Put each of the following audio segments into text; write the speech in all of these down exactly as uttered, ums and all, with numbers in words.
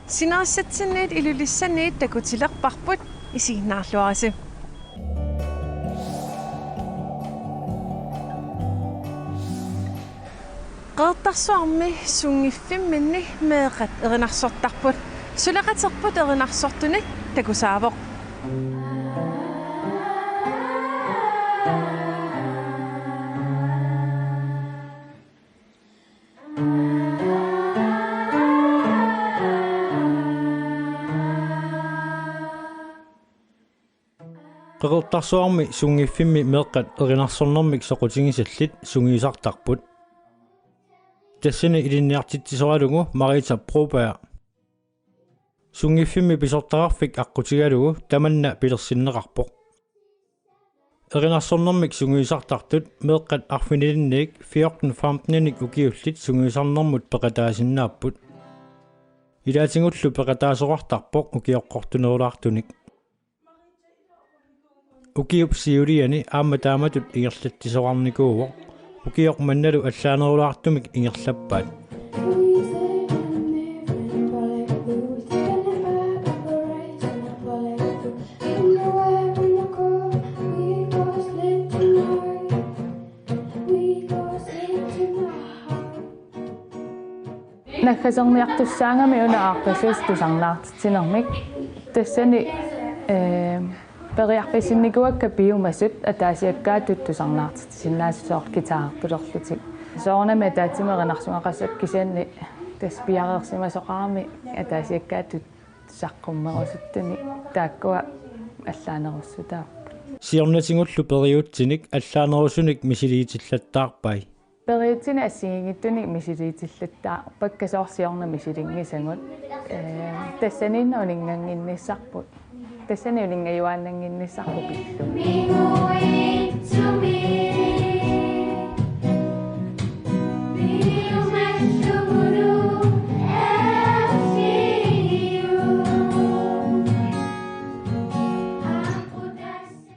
Sinerissatsinniit Ilulissaniit takutilerparput, isiginnaarluarisi. Qeqertarsuarmi sunngiffimminni meeqqat erinarsortarput. Suleqaterput erinarsortunik takusaavoq. Qeqertarsuarmi sunngiffimmi meeqqat erinarsornermik soqutigisallit sungiusartarput. Tassani ilinniartitsisoralugu Marita Broberg. Sunngiffimmi pisortaqarfik aqqutigalugu tamanna pilersinneqarpoq. Erinarsornermik sungiusartartut meeqqat arfinilinniit fjorten femten-inik ukiullit sungiusarnermut peqataasinnaapput. Ilaatigullu peqataasoqartarpoq ukioqqortunerulaartunik. Ukiup siuliani aamma taamatut ingerlatsisoqarnikuuvoq. Ukioq mannalu allaanerulaartumik ingerlappaat. Naggaserniartussaagami una aaqqissuussaq tusarnaartitsinermik. Tassani, ee, periarfissinnikuuakka piumasut ataasiakkaatut tusarnaartitsisinnaasut, soorlu guitarerpilerlutik. Soorunami ataatsimik erinarsugaqassappat, kisianni tassa piareersimasoqarami ataasiakkaatut saqqummerusuttunik, taakkua allaanerussutaapput. Siornatigullu periutsinik allaanerusunik misiliitillattaarpai. Periutsinik assigiinngitsunik misiliitillattaarpakka, soorlu siorna misilinngisagut. Ee, tassaniinneq uninngannginnissarput. Tassani uninngajuaannannginnissarput pillugu.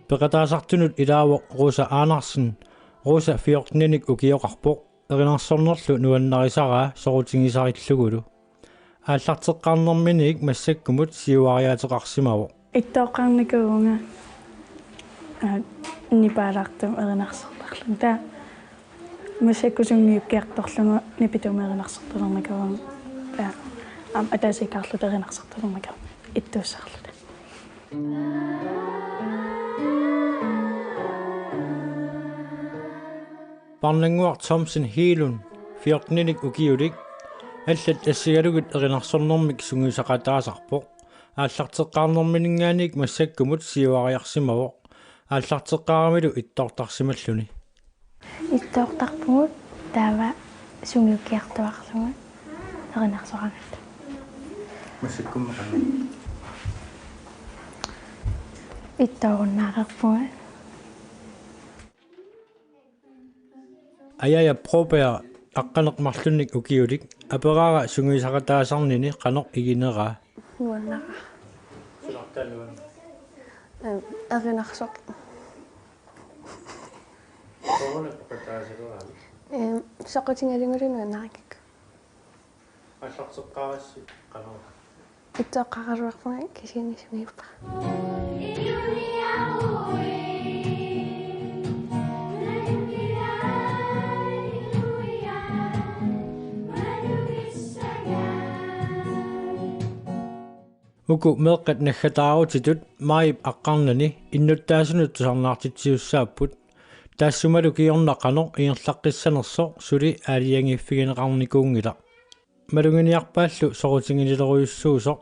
Peqataasartunut ilaavoq Rosa Andersen, Rosa fjorten-inik ukioqarpoq, erinarsornerlu nuannarisaraa soqutigisarillugulu. Aallarteqqaarnerminiit massakkumut siuariaateqarsimavoq. Ittooqqaarnikuuvunga, aa, nipaalaartumik erinarsortarlunga. Taava massakkut sungiukkiartorlunga nipitumik erinarsortalernikuuvunga. Taava aamma ataasiakkaarluta erinarsortalernikuuvunga ittuussarluta. Parnannguaq Thomsen Hegelund, fjorten-inik ukiulik, allat assigalugit erinarsornermik sungiusaqataasarpoq. Aallarteqqaarnermininngaanniit massakkumut siuariarsimavoq. Aallarteqqaaramilu ittoortarsimalluni. Ittoortarpugut, taava sungiukkiartuaarlugu erinarsoraangatta. Massakkummi qanoq? Ittoorunnaareerpugut. Ajaja Broberg, aqqaneq-marlunnik ukiulik, aperaara sungiusaqataasarnini qanoq igineraa. Nuannaraa. Sunaaffa nuann-? Em, erinarsoq. Soorunami peqataasarami. Em, soqutigalugulu nuannarakkakku. Aallarteqqaarassi qanoq? Ittooqqaaraluarpunga, kisianni sungiuppara. Uku meeqqat naggataarutitut maajip aqqarnani innuttaasunut tusarnaartitsisussaapput. Taassumalu kingorna qanoq ingerlaqqissanersoq suli aalajangiiffigineqarnikuunngilaq. Maluginiarpaallu soqutiginilerujussuusoq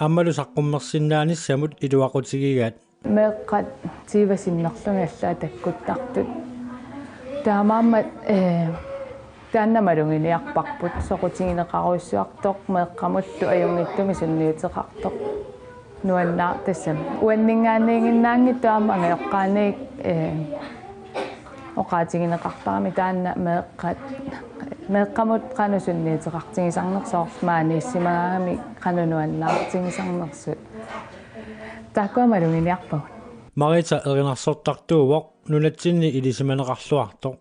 aammalu saqqummersinnaanissamut iluaqutigigaat. Meeqqat tyve sinnerlugit allaat takkuttartut. Taamaammat, ee, taanna maluginiarparput, soqutigineqarujussuartoq meeqqamullu ajunngitsumik sunniuteqartoq. Nuannaartassam. Uanninngaanniiginnaanngitsoq aamma angajoqqaaniit, ee, oqaatigineqartarami taanna meeqqat, meeqqamut qanoq sunniuteqartigisarnersut, soorlu maaniissimagaangamik qanoq nuannaartigisarnersut. Taakkua maluginiarpagut. Marita erinarsortartuuvoq, nunatsinni ilisimaneqarluartoq.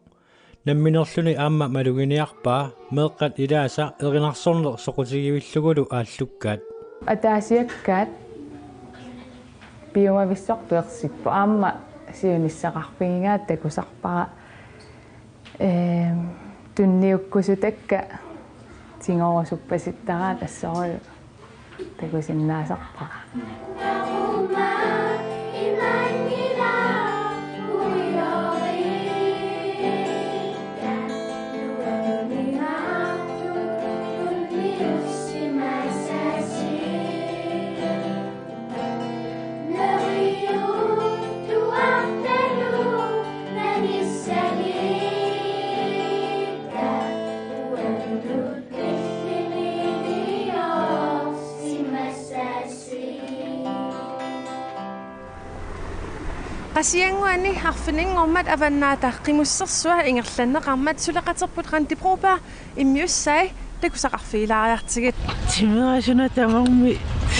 Namminerluni aamma maluginiarpaa meeqqat ilaasa erinarsorneq soqutigivillugulu aallukkaat. Ataasiakkaat piumavissorput ersippoq. Aamma siunissaqarfigigaat takusarpara. Ehm, tunniukkusutakka tigorusuppasittaraat assorujuk takusinnaasarpara. Qasigiannguani arfininngormat Avannaata Qimussersua ingerlanneqarmat suleqaterput Randi Broberg immiussai takusaqarfigilaariartigit. Timera suna tamarmi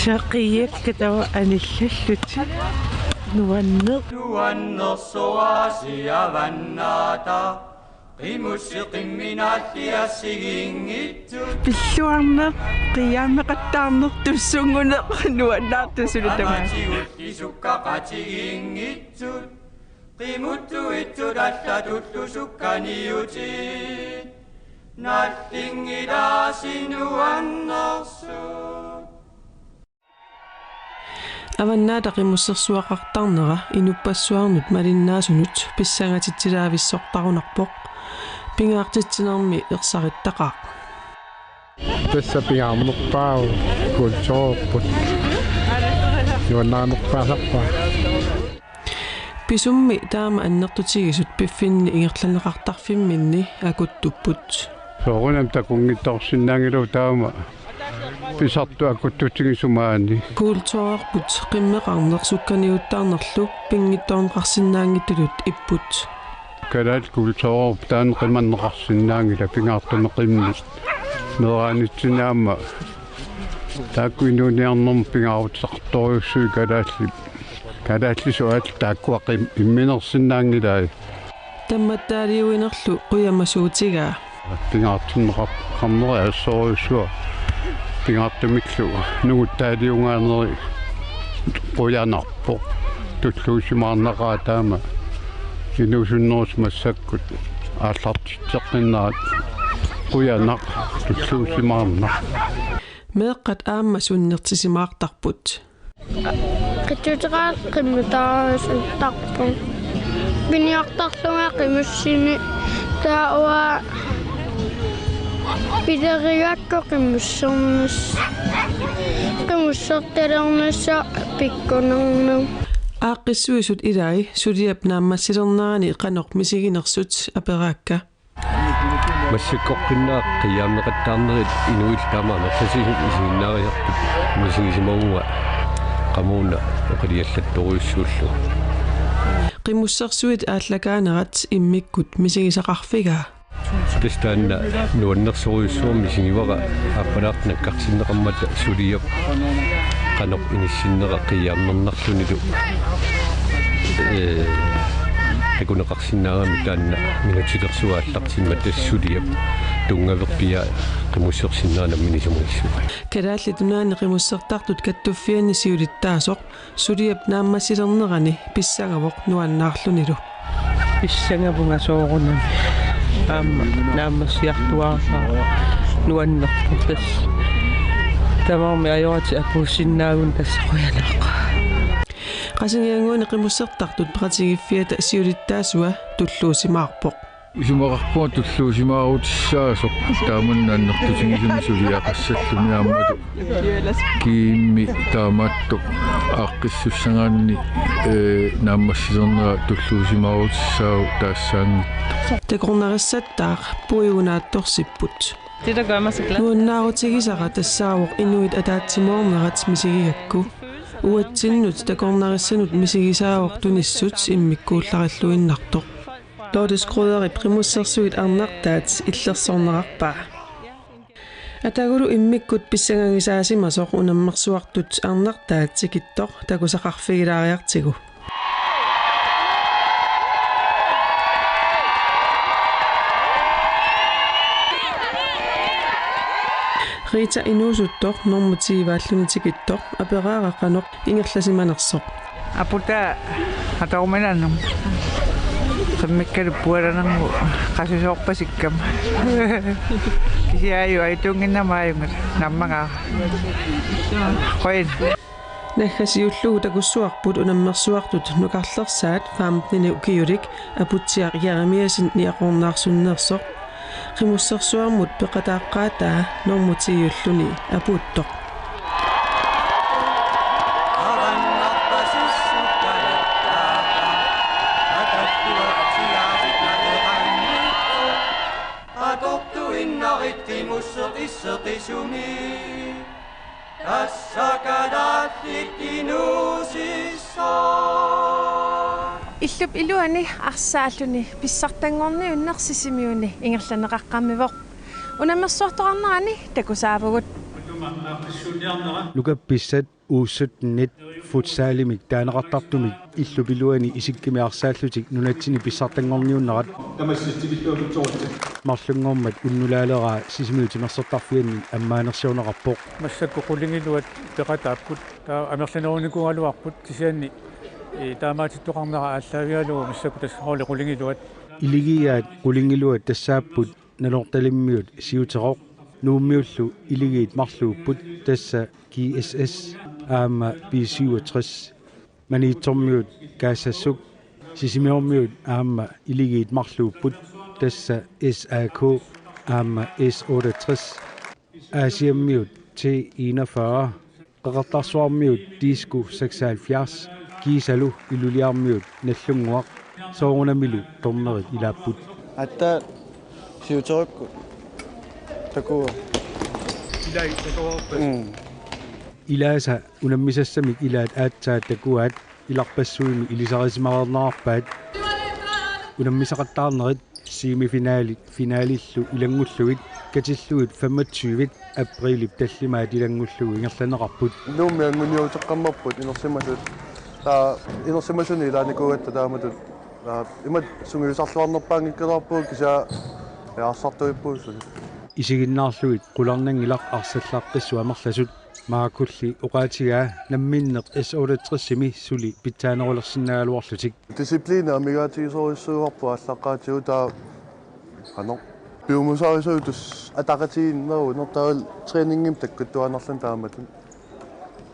saqiakka taava anillallutik. Nuanneq. Nuannersuarsi Avannaata. Qimusseq qimminaalliassiginngitsut. Pilluarneq, qiiaammeqattaarneq, tussunnguneq, nuannaartoq suna tamaat. Amatigut isukkaqatiginngitsut. Qimuttuitsut allatullu sukkaniutit. Nallinngilaasi nuannersut. Avannaata Qimussersuaqartarnera inuppassuarnut malinnaasunut pissangatitsilaavissortarunarpoq. Pingaartitsinermi ersarittaqaaq. Tassa pingaarnerpaavoq, kulturerput. Nuannaanerpaasarpaa. Pisummi taama annertutigisut piffinni ingerlanneqartarfimminni akuttupput. Soorunami takunngitsoorsinnaanngilagut taama pisartut akuttutigisut maani. Kulturerput qimmeqarneq sukkaniuttarnerlu pinngitsoorneqarsinnaanngitsutut ipput. Kalaallit kulturerup taanna qimanneqarsinnaanngilaq pingaartumik qimmit. Meeraanitsinni aamma taakku inuuniarnermut pingaaruteqartorujussuit kalaallit. Kalaallisut aat taakkua qim-, imminersinnaanngilai. Tammattaaliuinerlu qujamasuutigaa. Pingaartinneqarneri assorujussuaq pingaartumillu nunguttaaliugaaneri qujanarpoq. Tulluusimaarnaqaaq taama inuusunnerusoq massakkut aallartitseqqinnera qujanaq tulluusimaarnaq. Meeqqat aamma sunnertisimaartarput. Qitsuteqaat qimmitaarusuttarput. Piniartarlunga qimussini taava pilerigakku qimussernis-, qimussertalernissaq pikkunarneq. Aaqqissuisut ilai suliap naammassilernerani qanoq misiginersut aperaakka. Massakkorpiaq qiiaammeqattaarnerit inuit taama amerlasuut isiginnaariartut misigisimavunga qamuuna oqiliallattorujussuullugu. Qimussersuit aallakaanerat immikkut misigisaqarfigaa. Tassa taanna nuannersorujussuarmik misigivara aappalaartoq nakkarsinneqarmata suliap qanoq inissinnera qiiammernerlunilu. Ee, takuneqarsinnaagami taanna minutsit aallartimmata suliap tunngaveq pia qimussersinnera nammineq isumagissuuvoq. Kalaallit Nunaanni Qimussertartut Kattuffianni siulittaasoq suliap naammassilernerani pissangavoq nuannaarlunilu. Pissangavunga soorunami. Aamma naammassiartuaarnera nuannerpoq tassa. Tamarmik ajoratik apuussinnaagunik tassa qujanaq. Qasigiannguani Qimussertartut peqatigiiffiata siulittaasua tulluusimaarpoq. Isumaqarpunga tulluusimaarutissaasoq taamanna annertutigisumik suliaqassalluni aammalu kiimmi taamaattoq aaqqissussagaanni, ee, naammassilernera tulluusimaarutissaavoq taassaanngitsoq. Takornarissattaaq puigunaattorsipput. Nuannaarutigisara tassaavoq inuit ataatsimoornerat misigigakku. Uatsinnut takornarissanut misigisaavoq tunissut immikkuullarilluinnartoq. Dorte Skroderip Qimussersuit arnartaat illersornerarpaa. Atagulu immikkut pissangagisaasimasoq unammersuartut arnartaat tikittoq takusaqarfigilaariartigu. Rita inuusuttoq normu ti-valluni tikittoq aperaara qanoq ingerlasimanersoq. Aputaa atoruminannut. Qimmikkalu pualanermut qasusoorpasikkama. Kisianni ajunnginnama ajunngilaq. Naammaga. Qujan. Naggasiullugu takussuarput unammersuartut nukarlersaat femten ukiulik Aputsiaq Jeremiassen niaqornaarsunnersoq. Qimussersuarmut peqataaqqaataa normu ti-ulluni apuuttoq. Illup iluani arsaalluni pissartanngorniunneq Sisimiuni ingerlanneqaqqammivoq. Unammersuartoqarnerani takusaavugut. Nukappissat U syttenit futsalimik taaneqartartumik illup iluani isikkimi arsaallutik nunatsinni pissartanngorniunnerat marlunngormat unnulaaleraa Sisimiut timersortarfianni ammaanersiorneqarpoq. Massakkut qulingiluat peqataapput. Taava amerlanerunikuugaluarput kisianni, ee, taamaatittoqarnera aallaavigalugu massakkut tassa holdi qulingiluat. Iligiiaat qulingiluat tassaapput Nanortalimmiut Siuteroq, Nuummiullu Iligiit marluupput, tassa G S S aamma B syvogtres. Maniitsormiut Kaassassuk, Sisimiormiut aamma Iligiit marluupput, tassa S A K aamma S otteogtres. Aasiammiut T enogfyrre, Qeqertarsuarmiut Disco seksoghalvfjerds, kiisalu Ilulissarmiut Nagdlunguaq, soorunamilu dommerit ilaapput. Atta Siuteroq takuuk. Ilai takuarpas. Mm. Ilaasa unammisassamik ilaat aatsaat takuaat ilarpassuimi ilisarisimareernerarpaat. Unammisaqattaarnerit semifinalit finalillu ilanngullugit katillugit femogtyve aprilip tallimaat ilanngullugu ingerlanneqarput. Nuummi anguniuteqqammerput inersimasut. Taava inersimasuni ilaanikuugatta taamatut. Taava imatut sungiusarluarnerpaanngikkaluarpugut kisianni arsartuippugut suli. Isiginnaarlugit qularnanngilaq arsallaqqissut amerlasut. Maakulli oqaatigaa namminneq S otteogtresimi suli pitsaanerulersinnaagaluarlutik. Disciplini amigaatigisorujussuuarput aallaqqaatigut taava qanoq piumasarisorujussuuvoq ataqatigiinneruvoq taavalu træningimi takkuttuaannarluni taamatut.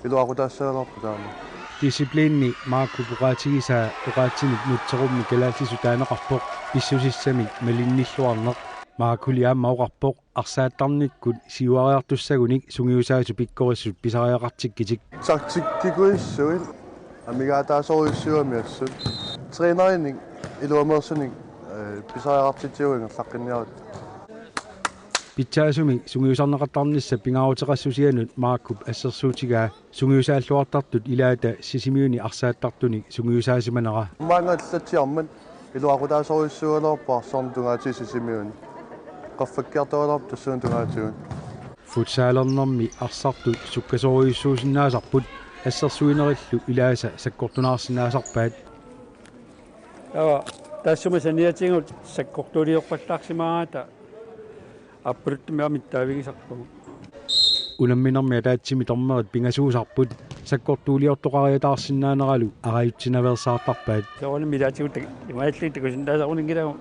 Iluaqutaassagaluarpoq taama. Disciplini Maakup oqaatigisaa oqaatsinik nutserummi kalaallisut taaneqarpoq pissusissamik malinnilluarneq. Maakuli aamma oqarpoq arsaattarnikkut siuariartussagunik sungiusaasut pikkorissut pisariaqartikkitik. Taktikkikujussuit amigaataasorujussuugami assut. Trænerinik iluameersunik, ee, pisariaqartitsigut ingerlaqqinniarutta. Pitsaasumik sungiusarneqartarnissap pingaaruteqassusianut Maakup assersuutigaa sungiusaalluartartut ilaata Sisimiuni arsaattartunik sungiusaasimanera. Maanga allatsiarmat iluaqutaasorujussuugaluarpoq arsaarneq tungaatigut Sisimiuni. Qaffakkiartugaluarpoq tassuuna tungaatigut. Futsalernermi arsartut sukkasoorujussuusinnaasarput assersuinerillu ilaasa sakkortunaarsinnaasarpaat. Taava taassuma saniatigut sakkortuuliorpallaarsimagatta aappaluttumik aamma mittaavigisarpagut. Unamminermi ataatsimi dommerit pingasuusarput sakkortuuliortoqariataarsinnaaneralu arajutsinaveersaartarpaat. Soorunami ilaatigut tak-, imaalluni takusinnaasaruninngilagut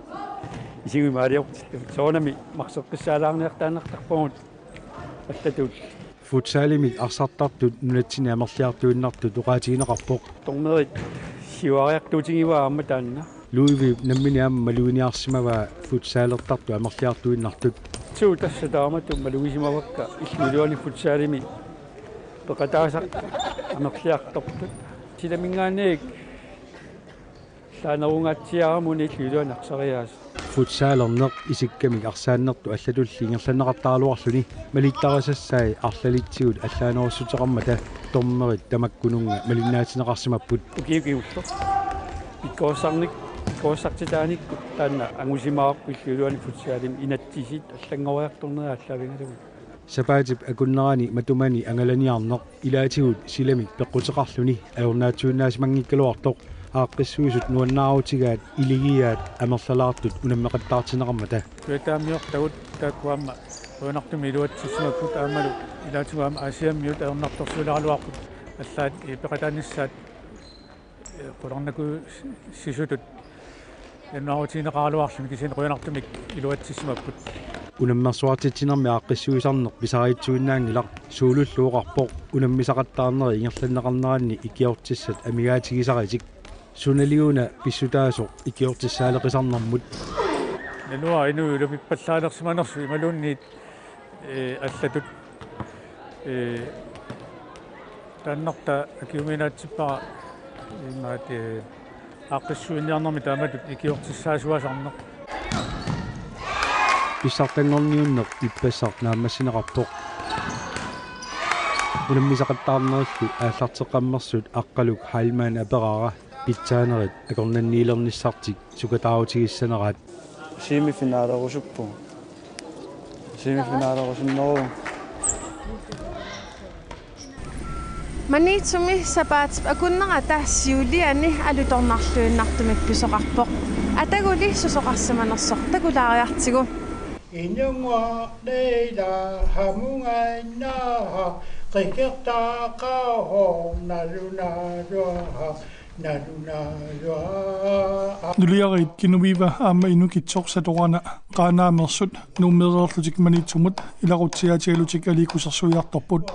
isigimaaliortut. Soorunami marseqqissaalaarniartaannartarpagut allatut. Futsalimik arsartartut nunatsinni amerliartuinnartut oqaatigineqarpoq. Dommerit siuariartuutigivaat aamma taanna. Louisip nammineq aamma maluginiarsimavaa futsalertartut amerliartuinnartut. Suu tassa taamatut malugisimavakka illup iluani futsalimi peqataasartut amerliartortut. Silaminngaanniit allaanerungaatsiarami una illup iluani arsariaaseq. Futsalerneq isikkamik arsaannertut allatulli ingerlanneqartaraluarluni malittarisassai arlalitsigut allaanerussuteqarmata dommerit tamakkununnga malinnaatinneqarsimapput. Ukiukigullu. Pikkorissarnik-, pikkorissartitaanikkut taanna angusimaarpoq illup iluani futsalimi inatsisit allanngoriartornerat aallaavigalugu. Sapaatip akunnerani matumani angalaniarneq ilaatigut silamik peqquteqarluni ajornaatsuinnaasimanngikkaluartoq aaqqissuisut nuannaarutigaat iligiiaat amerlalaartut unammeqattaartinneqarmata. Kujataamiortagut taakku aamma Qujanartumik iluatsissimapput aammalu ilaatigut aamma Aasiammiut ajornartorsiuleraluarput allaat peqataanissaat qularnakuussisutut januaarutigineqaraluarluni kisianni qujanartumik iluatsissimapput. Unammersuartitsinermi aaqqissuisarneq pisariitsuinnaanngilaq, Suulullu oqarpoq unammisaqattaarneri ingerlanneqarneranni ikiortissat amigaatigisaritik. Sunaliuna pissutaasoq ikiortissaaleqisarnermut. Naluara inuit ulapippallaalersimanersut imaluunniit ee, allatut. Ee, taannartaa akiumiinaatsippara imaat, ee, aaqqissuiniarnermi taamatut ikiortissaasuasarneq. Pissartanngorniunneq ippassaq naammassineqarpoq. Unammisaqattaarnerillu aallarteqqammersut Aqqaluk Heilmann aperaara pitsaanerit akornanniilernissartik sukataarutigissaneraat. Semifinalerusuppugut. Semifinalerusuppugut. Maniitsumi sapaatip akunnerata siuliani alutornarluinnartumik pisoqarpoq. Ataguli susoqarsimanersoq takulaariartigu. Inunngornila hamungainnaha qikertaqaarnalunaaluaha. Nuliariit Genoveva aamma inukitsoq Satorana Qaanaameersut Nuummeereerlutik Maniitsumut ilaqutsiaatigalutik aliikkusersuiartorput.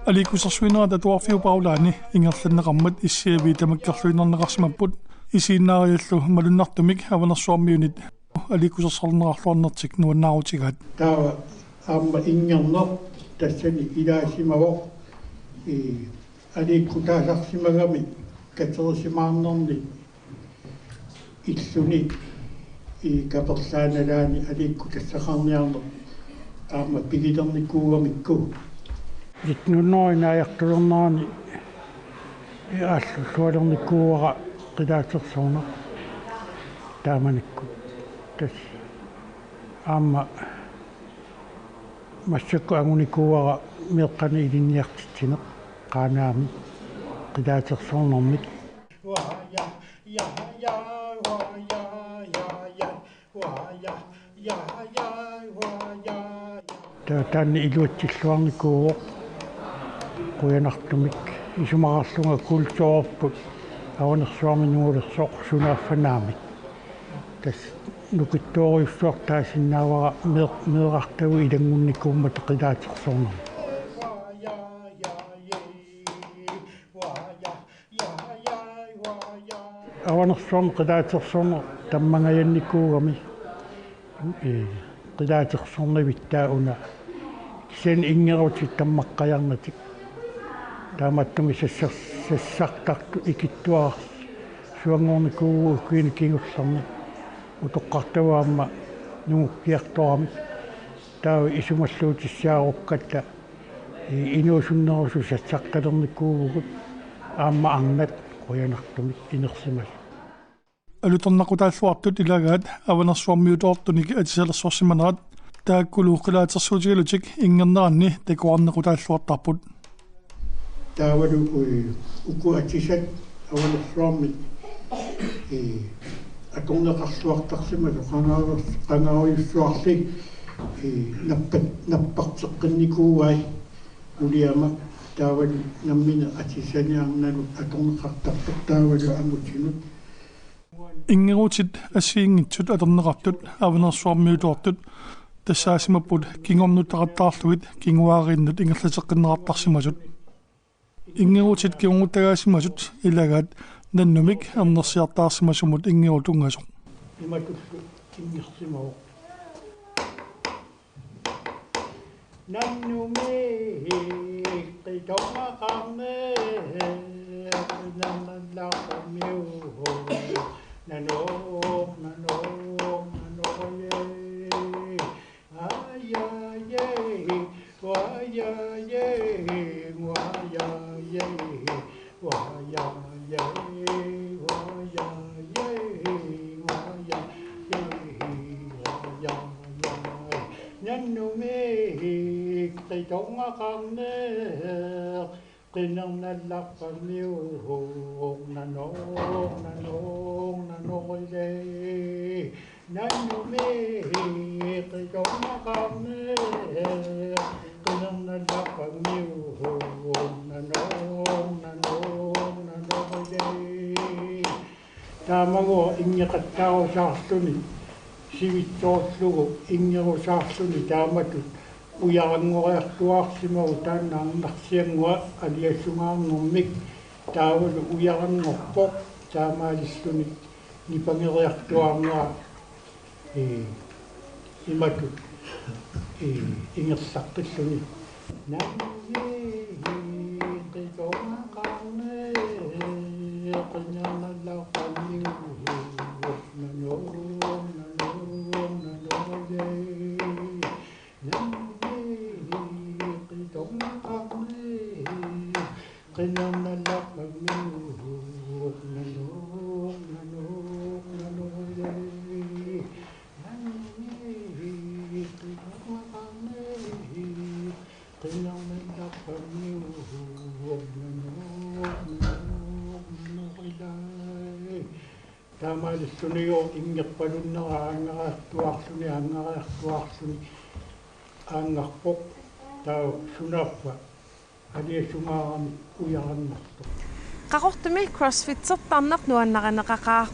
Aliikkusersuinerat atuarfiup aulaani ingerlanneqarmat issiavii tamakkerluinnarneqarsimapput, isiinnaariallu malunnartumik Avanersuarmiunit aliikkusersorneqarluarnertik nuannaarutigaat. Taava aamma inngerneq tassani ilaasimavoq, ee, aliikkutaasarsimagami katerisimaarnerni illuni, ee, kaperlaanalaani aliikkutassaqarniarneq aamma pigilernikuugamikku. Nitten hundrede naajartulernerani aallullualernikuuara qilaatersorneq taamanikkut. Tassa aamma massakkut angunikuuara meeqqanik ilinniartitsineq Qaanaami qilaatersornermik. Ta-, taanna iluatsilluarnikuuvoq qujanartumik, isumaqarlunga kulturerput Avanersuarmi Nuulersoq sunaaffa naamik. Tassa nukittoorujussuartaasinnaavara mee-, meerartagut ilanngunnikuummata qilaatersornermi. Avanersuarmi qilaatersorneq tammangajannikuugami, ee, qilaatersornivit taava una. Kisianni inngerutit tammaqqajarnatik. Taamaattumik sassar-, sassartartut ikittuararsuanngornikuuvugut ukiuni kingullerni. Utoqqartagut aamma nungukkiartoramik. Taava isumalluutissaarukkatta, ee, inuusunnerusut sassartalernikuuvugut aamma arnat qujanartumik inersimasut. Alutornaqutaalluartut ilagaat Avanersuarmiutoortunik atisalersorsimanerat, taakkulu qilaatersuutigalutik inngerneranni takuarnequtaalluartarput. Taavalu, ee, uku atisat Avanersuarmi, ee, atorneqarluartarsimasut qangarus-, qangarujussuarli, ee, nappat-, napparteqqinnikuuai nuliama, taavalu nammineq atisani arnanut atorneqartarpoq taavalu angutinut. Inngerutit assigiinngitsut atorneqartut Avanersuarmiutoortut tassaasimapput kingornuteqattaarlugit kinguaariinnut ingerlateqqinneqartarsimasut. Inngerutit kingornuteqattaarsimasut ilagaat nannumik ernersiartaarsimasumut inngerut tunngasoq. Imatullu inngersimavoq. Nannumik qitornaqarneq, qinernallaqqamiu. Nanoq, nanoq, nanoq, ee. Aa, aa, ee. Aa, aa, ee. Aa, aa, ee. Aa, aa, ee. Aa, aa, ee. Aa, aa, ee. Aa, aa, ee. Aa, aa, ee. Nannumik qitornaqarneq, qinernallaqqamiu. Nanoq, nanoq, nanoq, ee. Nannumi qitornaqarneq qinernallaqqammiuuq, nanoq, nanoq, nanoq, ilai. Taamagooq inngeqattaarusaarluni, sivitsoorlugu inngerusaarluni taamatut ujaranngoriartuaarsimagu taanna arnarsiannguaq aliasungaarnermik taavalu ujaranngorpoq taamaalilluni nipangeriartuaarnera, ee, imatut, ee, ingerlaqqilluni. Nannumi qitornaqarneq qinernallaqqammiuuq, nanoq, nanoq, nanoq, ilai. Nannumi qitornaqarneq qinernallaqqammiuuq, nanoq, nanoq, nanoq, ilai. Nannumi qitornaqarneq qinernallaqqammiuuq, nanoq, nanoq, nanoq, ilai. Taamaalillunilu inngerpalunnera aanngariartuaarluni, aanngariartuaarluni aanngarpoq. Taava sunaaffa aliasungaarami ujaranngortoq. Qaqortumi crossfittertarneq nuannarineqaqaaq.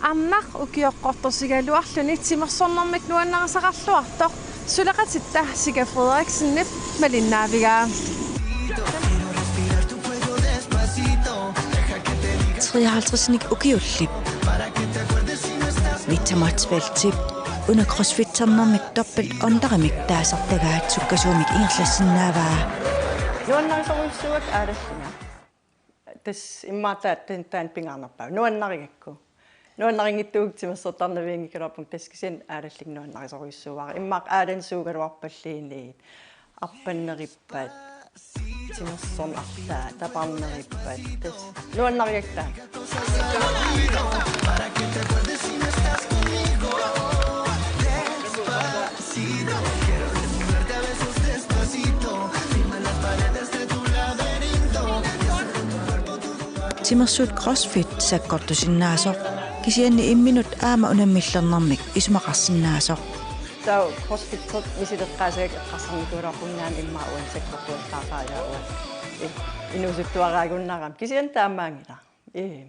Arnaq ukioqqortorsigaluarluni timersornermik nuannarisaqarluartoq suleqatitta Sika Frederiksenip malinnaavigaa. Treoghalvtredsinik ukiullip Victor Motzfeldtip una crossfitternermik dobbelt underimik taasartagaat sukkasuumik ingerlassinnaavaa. Nuannarisorujussuuakka aalallinga. Tassa immaqa taanna pingaarnerpaaq. Nuannarigakku. Nuannarinngitsuugut timersortarnavianngikkaluarpunga, tassa kisianni aalallit nuannarisorujussuuara. Immaqa aalansuugaluarpalluunniit. Arpannerippat. Timersorneq arlaat. Taparnerippat. Tassa. Nuannarigakku taanna. Timersuut crossfit sakkortusinnaasoq, kisianni imminut aamma unammillernermik isumaqarsinnaasoq. Taava crossfittertut misileqqaasagakku eqqarsarnikuugaluarpunga aamma immaqa uani sakkortuallaaqaaq uanga. I-, inuusuttuaraagunnaarami. Kisianni taamaanngilaq. Ee.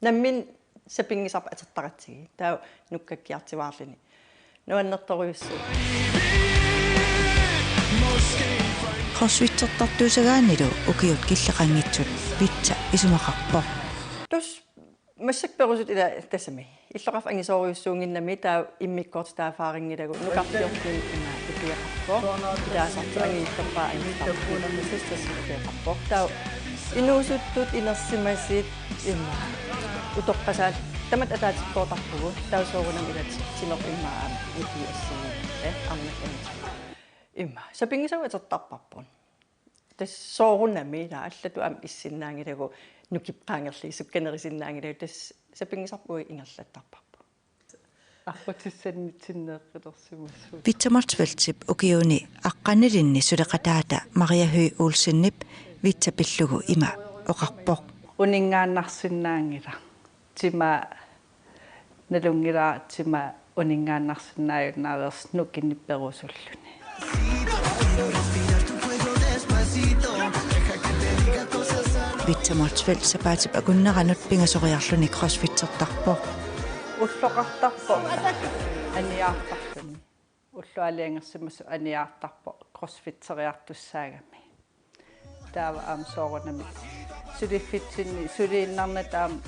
Nammineq sapinngisarput atortaqatigit. Taava nukkakkiartuaarluni. Nuannertorujussuuvoq. Crossfittertartuusagaannilu ukiut killeqanngitsut Victor isumaqarpoq. Tassa massakkut perusuttoq ila tassami. Illoqarfik angisoorujussuunnginnami taava immikkoortut taaffaarinngilagut nukarfiorluni ima ikiaqarpoq. Ilaasartut anguniartarpaat anguniartarput. Tassa ikiaqarpoq. Taava inuusuttut inersimasut ima. Utoqqasaat tamatta ataatsikkooqarpugut, taava soorunami ilaat timeq immaqa aamma nukiit assigiinngillat, ee, arnat aamma. Ima, sapinngisagut atortarparput. Tassa soorunami ila allatut aamma issinnaanngilagut, nukiit qaangerlugit sukkanerusinnaanngilagut, tassa sapinngisarput uagut ingerlattarparput. Aqqutissannitsinneeqqilersimasut. Victor Motzfeldtip ukiuni aqqanilinni suleqataata Maria Høegh Olsenip Victor pillugu ima oqarpoq. Uninngaannarsinnaanngilaq. Timaa nalunngilara timaa uninngaannarsinnaajunnaarnersoq nukinnik perusulluni. Victor Motzfeldt sapaatip akunneranut pingasoriarluni crossfittertarpoq. Ulloqartarpoq aniaartarluni. Ullut aalajangersimasut aniaartarpoq crossfitteriartussaagami. Taava aamma soorunami suliffitsinni suliinnarnata aamma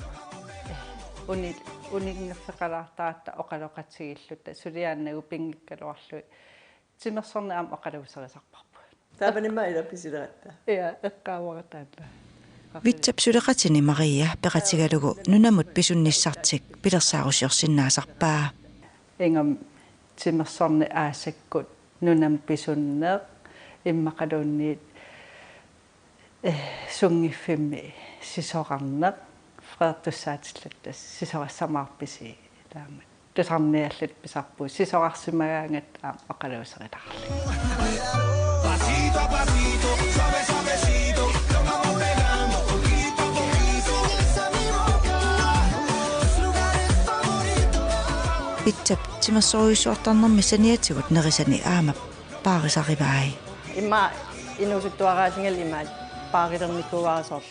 uni-, uninngaffeqalaartaratta oqaloqatigiilluta suliaannagu pinngikkaluarlugit timersorneq aamma oqaluuserisarparput. Taamanimma ila pisileratta. Ja, eqqaavara taanna. Victorip suleqatini Maria peqatigalugu nunamut pisunnissartik pilersaarusiorsinnaasarpaa. Ingammik timersorneq aasakkut nunamut pisunneq immaqaluunniit, eh, sunngiffimmi sisorarneq, freertussaatilluta sisorassamaarpisi taama. Tusarnialluta pisarpugut sisorarsimagaangatta aamma oqaluuserilaarlugit. Pitsap timersorujussuartarnermi saniatigut nerisani aamma paarisarivai. Immaqa inuusuttuaraasigalli immaqa paarilernikuuara soorlu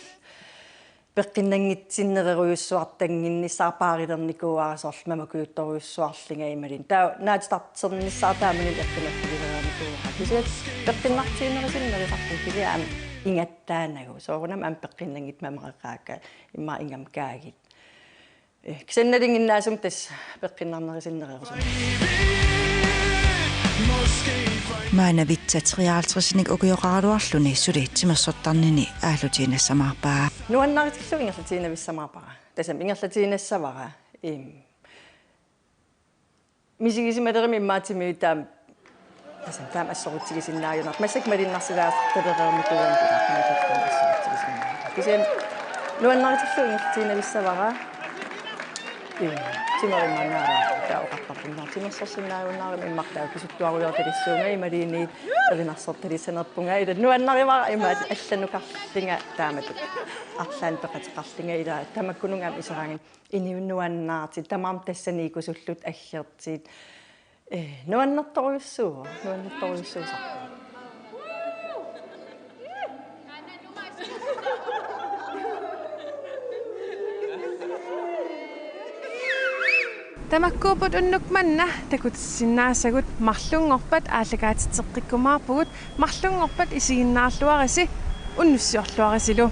peqqinnanngitsinnerujussuartannginnissara paarilernikuuara soorlu mamakujuttorujussuarlunga imaluunniit. Taava naatitarternissara taamani eqqimaffigilernikuuara. Kisianni peqqinnartiinnerisinnerisarput kisianni aamma ingattaanagu. Soorunami aamma peqqinnanngitsut mamaqeqaakka immaqa ingammik kaagit. Eh, kisianni nalunnginnaasumik tassa peqqinnarnerisinnererusunga. Maanna Vitsa treoghalvtredsinik ukioqaraluarluni suli timersortarnini aallutiinnassamaarpaa. Nuannaritillugu ingerlatiinnavissamaarpara. Tassami ingerlatiinnassavara. Im. Misigisimalerami immaqa timigut taama. Tassami taama assorutigisinnaajunar. Massakkut malunnarsilaartalereernikuugamik taama assorutigisinnaajunar. Kisianni nuannaritillugu ingerlatiinnavissavara. Im. Timerumanaara taava oqartarpunga timersorsinnaajunnarami immaqa taava pisuttuarujoortalissuunga imaluunniit erinarsortalissanerpunga ila nuannarivara immaqa allanukarlunga taamatut. Arlaannik peqateqarlunga ila tamakkununnga aamma iseraangat inuit nuannaartut tamarmik tassani ikusullutik aggertut. Eh, nuannertorujussuuvoq, nuannertorujussuusarpoq. Tamakkuupput unnuk manna takutissinnaasagut, marlunngorpat aallakaatitseqqikkumaarpugut, marlunngorpat isiginnaarluarisi unnussiorluarisilu.